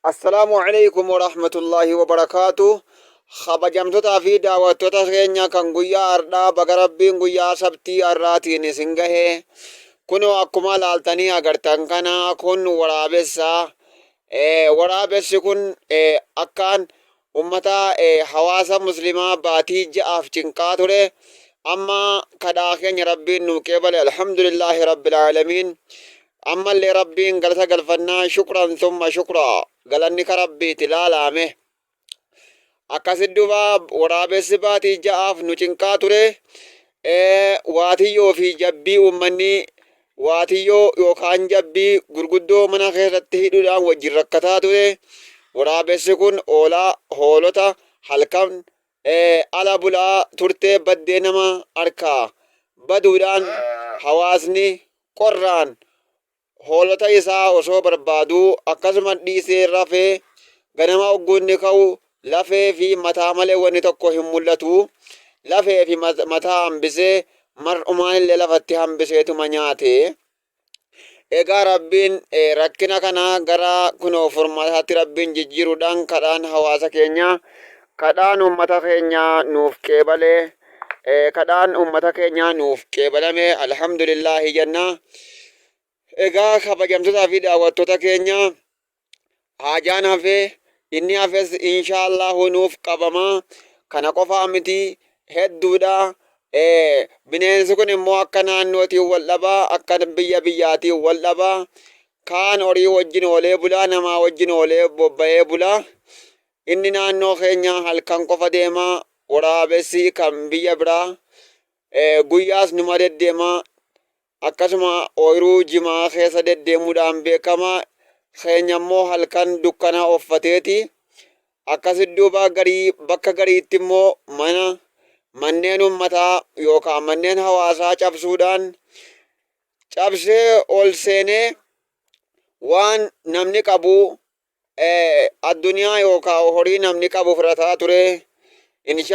Assalaamu alaikum warahmatullaahi wabarakaatu. Kabajamtotaa fi daawwattoota keenya kan guyyaa har'aa, baga Rabbiin guyyaa sabtii har'aatiin isin gahe. Kunoo akkuma laaltanii agartan kana, kun waraabessa. Waraabessi kun akkaan ummata hawaasa muslimaa baatii 6f cinqaa ture. Amma kadhaa keenya Rabbiin nuu qeebale, alhamdulillaahi rabbil aalamiin. Ammallee Rabbiin galata galfannaa, shukran thumma shukraa, galanni ka Rabbiiti laalaame. Akkasi duba waraabessi baatii 6f nu cinqaa ture, waatiyyoo fi jabbii, uummanni waatiyyoo yookaan jabbii gurguddoo mana keessatti hidhuudhaan wajjin rakkataa ture. Waraabessi kun oolaa hoolota halkan ala bulaa turtee baddee nama harkaa baduudhaan hawaasni qorraan hoolota isaa osoo barbaaduu akkasuma dhiisee rafee, ganama ogguunni ka'u lafee fi mataa malee wanni tokko hin mul'atu. Lafee fi mataa hambisee, mar'umaan illee lafatti hambiseetuma nyaate. Egaa Rabbiin rakkina kana gara kunoo furmaataatti Rabbiin jijjiiruudhaan kadhaan hawaasa keenyaa, kadhaan uummata keenyaa nuuf qeebalee, kadhaan uummata keenyaa nuuf qeebalame, alhamdulillaahi jenna. Egaa kabajamtootaa fi daawwattoota keenya, haajaan hafee inni hafes inshaallahu nuuf qabama. Kana qofaa miti, hedduudha. Bineensi kun immoo akka naannootiin wal dhabaa, akka biyya biyyaatiin wal dhabaa. Kaan horii wajjin oolee bulaa, namaa wajjin oolee bobba'ee bulaa. Inni naannoo keenya halkan qofa deema. Waraabessi kan biyya biraa guyyaas numa deddeema. Akkasuma ooyiruu jimaa keessa deddeemuudhaan beekama. Keenya immoo halkan dukkana uffateeti. Akkasi duuba garii bakka gariitti immoo mana manneen uummataa yookaan manneen hawaasaa cabsuudhaan, cabsee ol seenee waan namni qabu, addunyaa yookaan horii namni qabu fudhataa ture. Insha